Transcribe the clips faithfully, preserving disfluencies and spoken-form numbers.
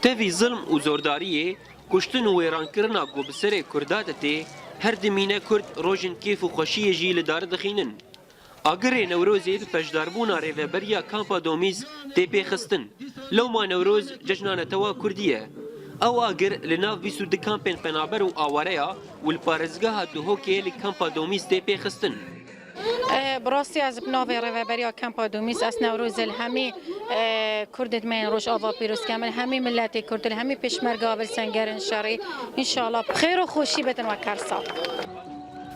Tevî zilm û zordariyê, kuştin û wêrankirina ku bi serê Kurda de tê, her dimîne Kurd rojên kêf û xweşiyê jî li dar dixînin. Agirê Newrozê bi beşdarbûna rêveberiya Kampa Domîz tê pêxistin. Lewma Newroz cejna netewa Kurdî ye. Ew agir li nav bîst û du kampên penaber û awareya û li parêzgeha Duhokê li Kampa Domîz tê pêxistin. E, bi rastî ez bi navê rêveberiya Kampa Domîz ez Newrozê li hemî, e, Kurdên me yên Rojava pîroz dikim, li hemî miletê Kurd, li hemî pêşmerga ber sengerên şerî. Înşallah bi xêr û xweşî bitin wek her sal.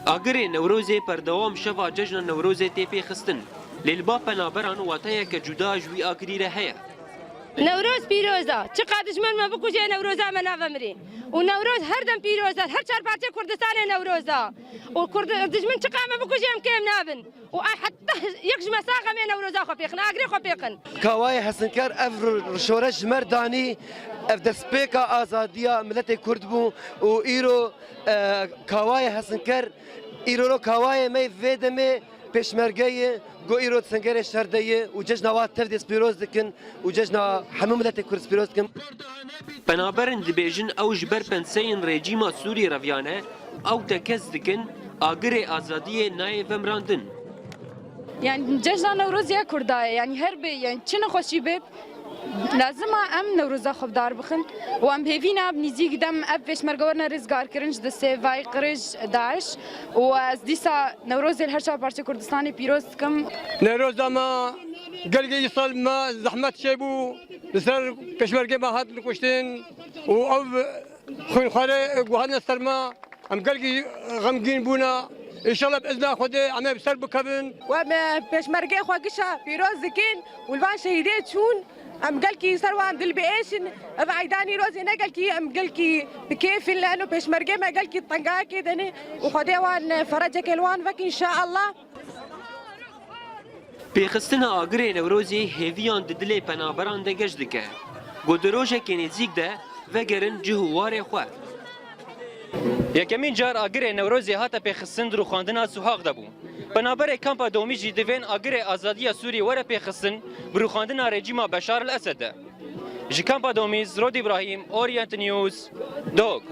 Agirê Newrozê berdewam şeva cejna Newrozê tê pêxistin. Lê li ba penaberan wateyeke cuda ji wî agirî re heye. Newroz pîroz e. Çiqa dijmin me bikuje, Newroza me nave mirî. Û Newroz her dem pîroz e. Her çar parçeyê Kurdistanê Newroz e. Û Kurd-, dijmin çiqa me bikuje, em kêm nabin. Û ay heta yek ji me sax em ê Newroza xwe pêxin, agirê xwe pêxin. Kawayê Hesinker ev ru-, rişore ji me re danî, ev destpêka azadiya miletê Kurd bû û îro, e, Kawayê Hesinker, îro ro kawayê me vê demê pêşmerge ye, ku îro di sengerê şer de ye û cejna wa tev dê spîroz dikin û cejna hemû miletê Kurd spîroz dikin. Penaberin dibêjin ew ji ber penseyên rejîma Sûrî reviyane, ew tekez dikin, agirê azadiyê nayê vemirandin. Yani cejna Newrozê ya Kurda ye, yani her bê, yani çi nexweşî bê, lazim e em Newroza xwe bi dar bixin û em hêvî ne bi nîzîk dem ev pêşmerge werine rizgarkirin ji destê vay qirêj DAIŞ û ez dîsa Newrozê li her çar parçeyê Kurdistanê pîroz dikim. Newroza me gelkî îsal me zehmet çêbû, li ser pêşmergê me hat kuştin û ev xwînxwarê guhatine ser me. Em gelkî xemgîn bûne. Înşallah bi izna Xwedê em ê bi ser bikevin. Em pêşmergê xwe gişa pîroz dikin û li van şehîdê çûn. Em gelkî ser wan dil biêşin. Ev eyda Newrozê ne gelkî em gelkî bi kêf in, leno pêşmergê me gelkî tengayekê de ne û Xwedê wan ferecekê li wan vek înşaallah. Pêxistina agirê Newrozê hêviyan di dilê penaberan de geş dike. Ku di rojekê nêzîk de vegerin cih û warê xwe. Yekemîn car agirê Newrozê hate pêxistin di rûxandina Suhaq de bû. Penaberê Kampa Domîz jî divên agirê azadiya Sûrî were pêxistin bi rûxandina rejîma Beşar el Esed de. Ji Kampa Domîz, Rod Îbrahîm, Orient News, Dog.